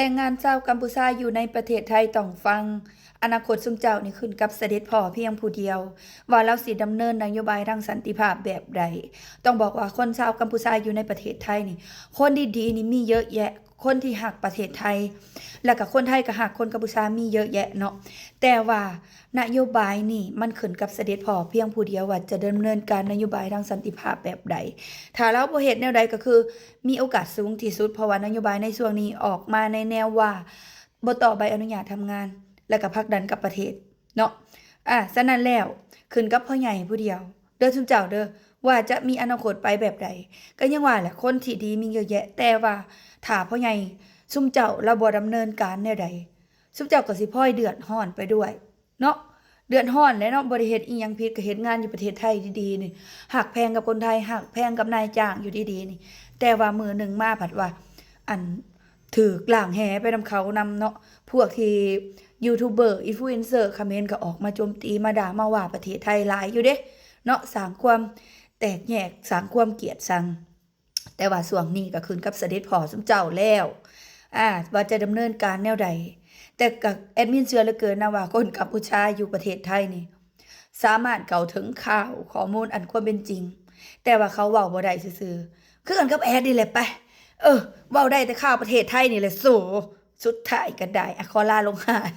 ແຮງງານຊາວກຳປູຊາຢູ່ໃນປະເທດໄທຕ້ອງຟັງ. ອະນາຄົດຊຸມເຈົ້ານີ້ຂຶ້ນກັບສະເດັດພໍ່ພຽງຜູ້ດຽວ ວ່າລາວຊິດຳເນີນນະໂຍບາຍທາງສັນຕິພາບແບບໃດ. ຕ້ອງບອກວ່າຄົນຊາວກຳປູຊາຢູ່ໃນປະເທດໄທນີ້ ຄົນດີໆນີ້ມີເຍອະແຍະ, ຄົນທີ່ຮັກປະເທດໄທ ແລ້ວກໍຄົນໄທກໍຮັກຄົນກຳປູຊາມີເຍອະແຍະເນາະ. ແຕ່ວ່ານະໂຍບາຍນີ້ມັນຂຶ້ນກັບສະເດັດພໍ່ພຽງຜູ້ດຽວວ່າຈະດຳເນີນການນະໂຍບາຍທາງສັນຕິພາບແບບໃດ. ຖ້າລາວບໍ່ເຮັດແນວໃດກໍຄືມີໂອກາດສູງທີ່ສຸດ, ເພາະວ່ານະໂຍບາຍໃນຊ່ວງນີ້ອອກມາໃນແນວວ່າ ບໍ່ຕໍ່ໃບອະນຸຍາດທຳງານ ແລ້ວກໍຜັກດັນກັບປະເທດເນາະ. ອາ ສະນັ້ນແລ້ວ ຂຶ້ນກັບພໍ່ໃຫຍ່ຜູ້ດຽວເດີ ຊຸມເຈົ້າເດີ ວ່າຈະມີອະນາຄົດໄປແບບໃດ. ກໍຍັງວ່າແຫຼະ ຄົນທີ່ດີມີເຍອະແຍະ, ແຕ່ວ່າຖ້າພໍ່ໃຫຍ່ຊຸມເຈົ້າລາວບໍ່ດຳເນີນການແນວໃດ, ຊຸມເຈົ້າກໍຊິພອຍເດືອດຮ້ອນໄປດ້ວຍເນາະ. ເດືອດຮ້ອນແຫຼະເນາະ, ບໍ່ໄດ້ເຮັດອີ່ຫຍັງຜິດ, ກໍເຮັດງານຢູ່ປະເທດໄທດີໆນີ້, ຮັກແພງກັບຄົນໄທ, ຮັກແພງກັບນາຍຈ້າງຢູ່ດີໆນີ້, ແຕ່ວ່າມື້ໜຶ່ງມາພັດວ່າ ອັນ ຖືກລ້າງແຫໄປນຳເຂົານຳເນາະ. ພວກທີ່ຢູທູບເບີ ອິນຟລູເອນເຊີຂະເໝນກໍອອກມາໂຈມຕີ ມາດ່າມາວ່າປະເທດໄທຫຼາຍຢູ່ເດ້ເນາະ, ສ້າງຄວາມແຕກແຍກ ສ້າງຄວາມກຽດຊັງ. ແຕ່ວ່າຊ່ວງນີ້ກໍຂຶ້ນກັບສະເດັດພໍ່ຊຸມເຈົ້າແລ້ວ ອາ ວ່າຈະດຳເນີນການແນວໃດ. ແຕ່ກໍແອດມິນເຊື່ອເຫຼືອເກີນນະວ່າຄົນກຳປູຊາຢູ່ປະເທດໄທນີ້ ສາມາດເຂົ້າເຖິງຂ່າວຂໍ້ມູນອັນຄວາມເປັນຈິງ, ແຕ່ວ່າເຂົາເວົ້າບໍ່ໄດ້ຊື່ໆ ຄືກັນກັບແອດນີ້ແຫຼະໄປ. ເອີ ເວົ້າໄດ້ແຕ່ຂ່າວປະເທດໄທນີ້ແຫຼະໂສ. ສຸດທ້າຍກໍໄດ້ ອະ ຂໍລາລົງຫານ.